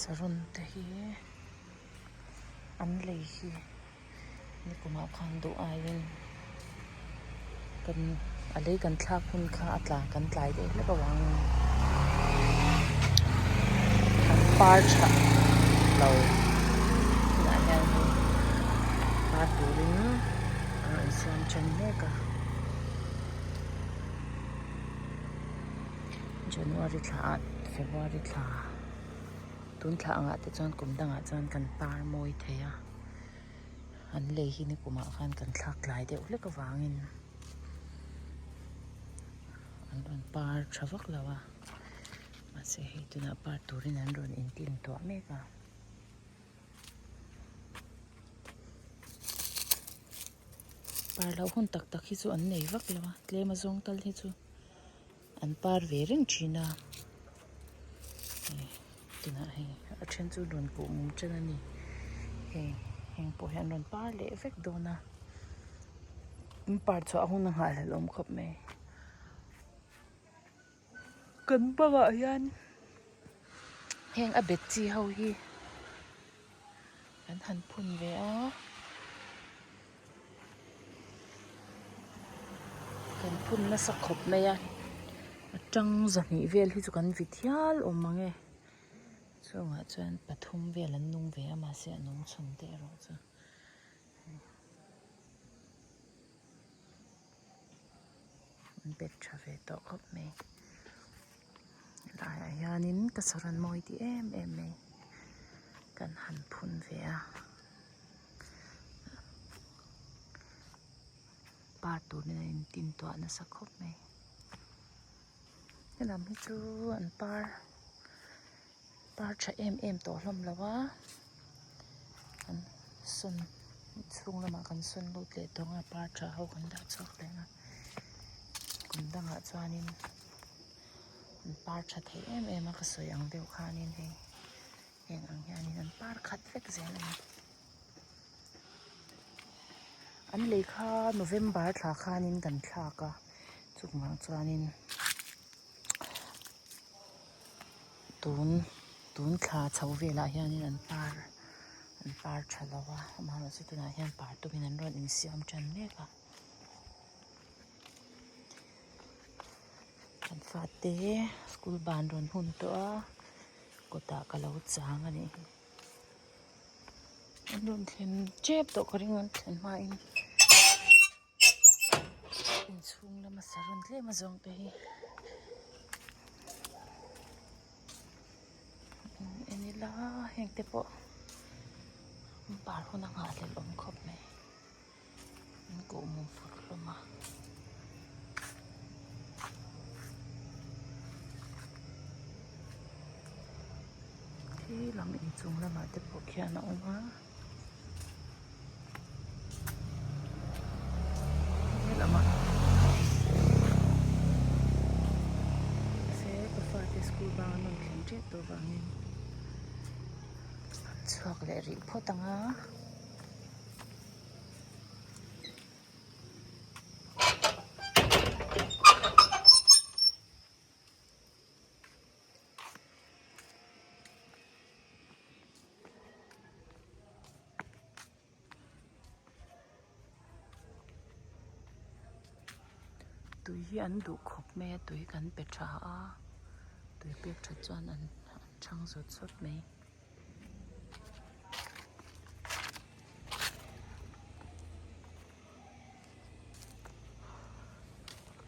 Saron te hi an lei hi nikumah khan duh aiin kan a lei kan thlak hun kha a tla kan tlai deuh hlek avangin an par tha lo tunah hian hei par turin an rawn siam then mek a. January thla ah February thla tun thla angah te chuan kum dangah chuan kan par mawi thei a an lei hi nikumah khan kan thlak tlai deuh hlek avangin an rawn par tha vak lo a mahse hei tunah par turin an rawn intin tuah mek a. Par loh hun tak tak hi chu an nei vak lo a tlem a zawng tal hi chu an par ve reng thin a tunah hei a then chu rawn kuh mum tan a ni hei heng pawh hi an rawn par leh vek dawn a an par chhuah hun a nghahhlelh awm khawp mai. Kan bangah hian heng a bet chi ho hi an han phun ve a kan phun nasa khawp mai a a tang zahnih vel hi chu kan vit hial awm ang e chungah chuan pathum vel an nung ve a mahse a nung chhun te erawh chu. An bet tha ve tawh khawp mai helaiah hianin ka saron mawi ti em em mai kan han phun ve a par turin a intin tuah nasa khawp mai helam hi chu an par par tha em em tawh hlawm lo a an sawn chhung lamah kan sawn lut leh tawh ang a par tha ho kan dah chhuak leh ang a kum dangah chuanin an par tha thei em em a ka sawi ang deuh khanin hei heng ang hianin an par khat vek zel a ni an lei kha November thla khanin kan thlak a chuvang chuanin. Tun tun thla chho velah hianin an par an par tha lo a amaherawhchu tunah hian par tumin an rawn insiam tan mek a kan fate school ban rawn hun tawh a kawtah ka lo chang a nih hi an rawn thlen tep tawh ka ring an thlen hmain. Inchhung lama saron tlem a zawng te hi en ila heng te pawh par hun a nghahhlelh awm khawp mai an kuhmum fur hlawm a. Khi lam inchung lamah te pawh khian a awm a. Ka fate school bang an rawn thleng tep tawh vangin an chhuak leh rih phawt ang a. Tui hi an duh khawp mai a tui kan pe tha a tui pek that chuan an chhang zawt zawt mai.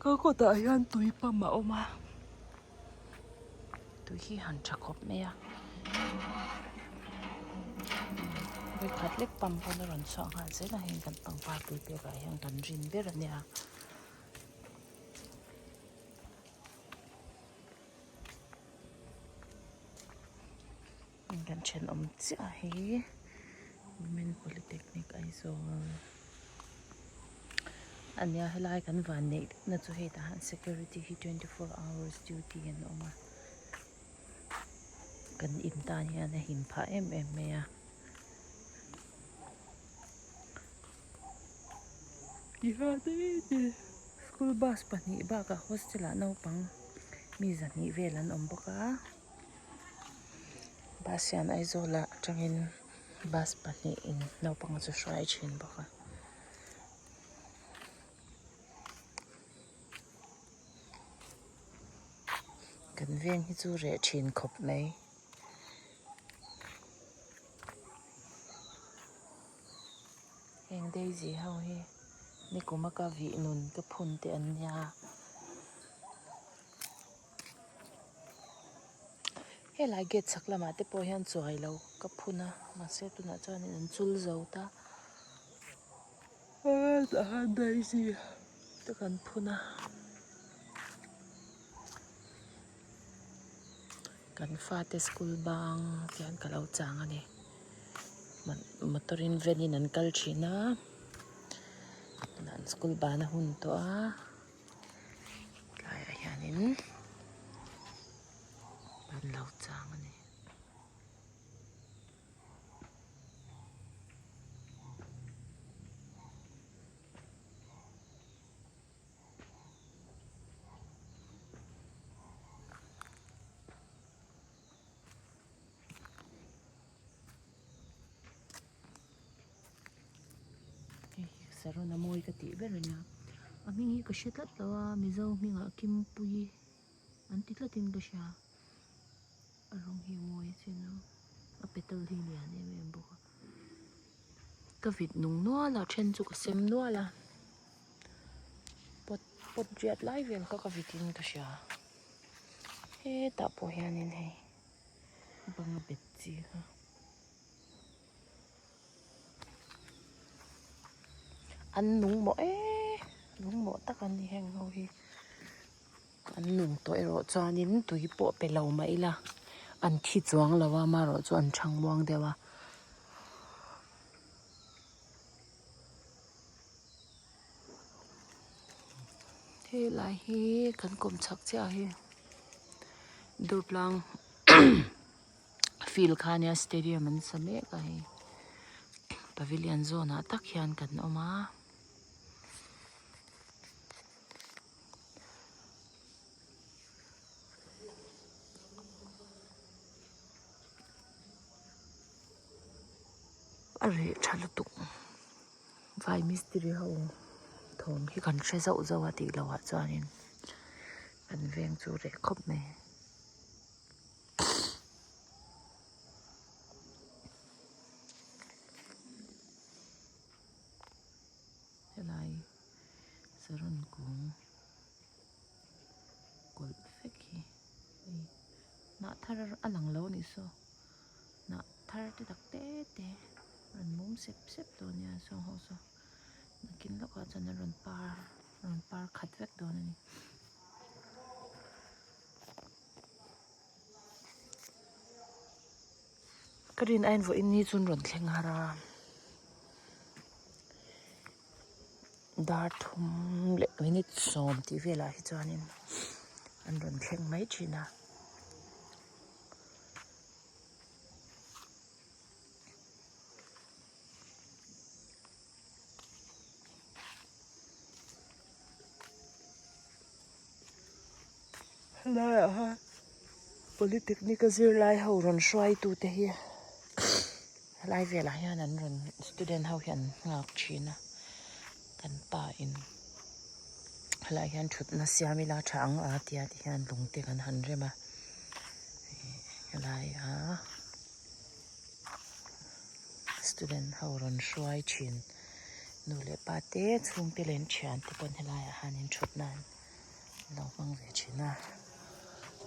Ka kawtah hian tui pump a awm a tui hi han tha khawp mai a vawikhat lek pump pawn a rawn chhuah nghal zel a heng kan pangpar tui pekah hian kan rin ber a nia. Kan thenawm chiah hi Women Polytechnic Aizawl a nia helai kan van neih na chu hei tah hian security hi 24 hours duty an awm a kan in tan hian a him phah em em mai a. School bus pahnih bakah hostel ah naupang mi zahnih vel an awm bawk a. Bus hian Aizawl ah atangin bus pahnihin naupang chu hruai thin bawk a. Kan veng hi chu reh thin khawp mai. Heng daisy ho hi nikum a ka vih nun ka phun te an nia. Helai gate chhak lamah te pawh hian chuai lo ka phun a mahse tunah chuanin an chul zo ta. Hetah hian daisy te kan phun a. Kan fate school bang hian ka lo chang a ni motor in van in an kal thin a an school ban a hun tawh a tlaiah hianin an lo chang a ni. Hei hi saron a mawi ka tih ber a nia a hming hi ka hre tlat lo a mizo hmingah kimpuii an ti tlatin ka hria a rawng hi a mawi asin a a petal hi lian em em bawk a. Ka vit nung nual a then chu ka sem nual a pot pot riat lai vel kha ka vit in ka hria hetah pawh hianin hei banga bet chi kha an nung mawh e nung mawh tak an ni heng ho hi an nung tawh erawh chuanin tui pawh pe lo mah ila an thi chuang lo a amaherawh chu an thang muang deuh a. Helai hi kan kawm chhak chiah hi Durtlang field kha ania stadium an sa mek a hei pavilion zawn ah tak hian kan awm a. A reh tha lutuk vai mistiri ho thawm hi kan hre zauh zauh a tih loh ah chuanin kan veng chu reh khawp mai. Helai saron kung kawlh vek hi hei hnah thar a lang lo a nih saw hnah thar te tak te te rawn mum sep sep dawn nia saw ho saw nakin lawkah chuan a rawn par a rawn par khat vek dawn a ni. Ka rin aiin vawiin ni chu an rawn thleng har a dar thum leh minute sawm tih velah hi chuanin an rawn thleng mai thin a. Helaiah hian polytechnic a zirlai ho rawn hruaitu te hi helai velah hian an rawn student ho hian an nghak thin a kan pa in helaiah hian thutna siam ila tha ang a tia ti hian lung te kan han rem a helaiah student ho rawn hruai thin nu leh pa te chhungte leh an thiante pawn helaiah hianin thutna an lo hmang ve thin a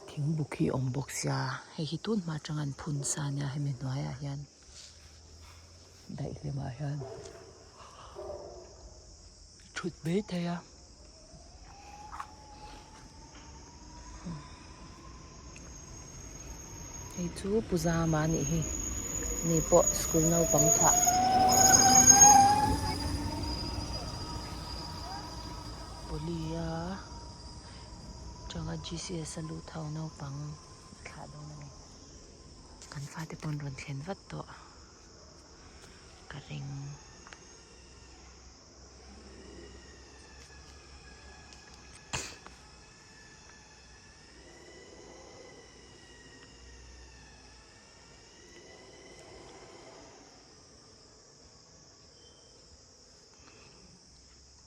thingbuk hi a awm bawk sia hei hi tun hma atanga an phun sa ania hemi hnuaiah hian daihlimah hian thut mai thei a. Hei chu Pu Zama a nih hi ni pawh school naupang thlah. Poli a tanga G_C_S a lut ho naupang a thlah dawn a ni. Kan fate pawn rawn thlen vat tawh ka ring.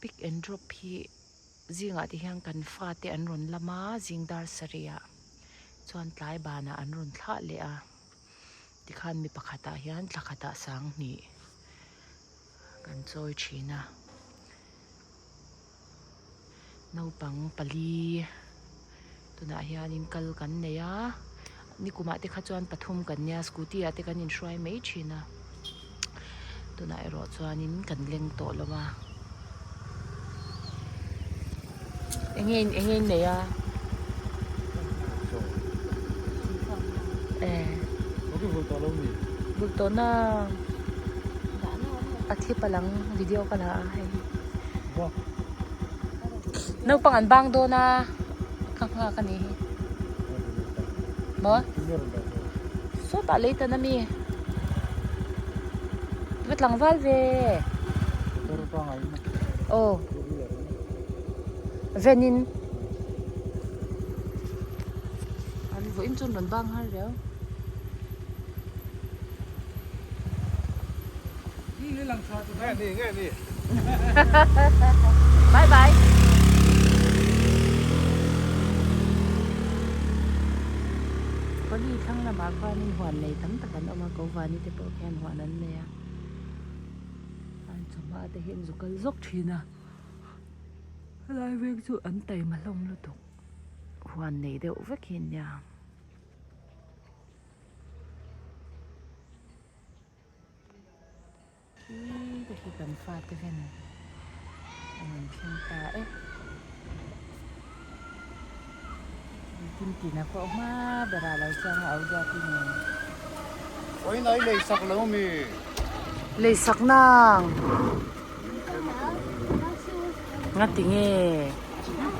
Pick and drop hi zingah te hian kan fate an rawn lam a zing dar sarih ah chuan tlai banah an rawn thlah leh a tikhan mi pakhatah hian thla khatah sanghnih kan chawi thin a naupang pali tunah hianin kal kan nei a nikumah te kha chuan pathum kan nia scooty ah te kan inhruai mai thin a tunah erawh chuanin kan leng tawh lo a enge enge in nei a eh vul tawh na a thi palang video ka la a hei naupang an bang dawn a ka nghak a ni hi maw sawtah lei tan ami va tlangval ve aw venin an vawiin chuan rawn bang har riau. Bye bye. Pali thlang lamah khuanin huan nei tam tak an awm a, ko vani te pawh khian huan an nei a. An chawhma te hi an zu kal zawk thin a. Helai veng chu an taima hlawm lutuk. Huan nei deuh vek hi an nia. Khi te khi kan fate ven an rawn thleng ta e. Tin tin a pawh hma berah lo chuang a au duat in nen. Vawiin ai lei sak lo mi? Lei sak nang. Nga ti nge?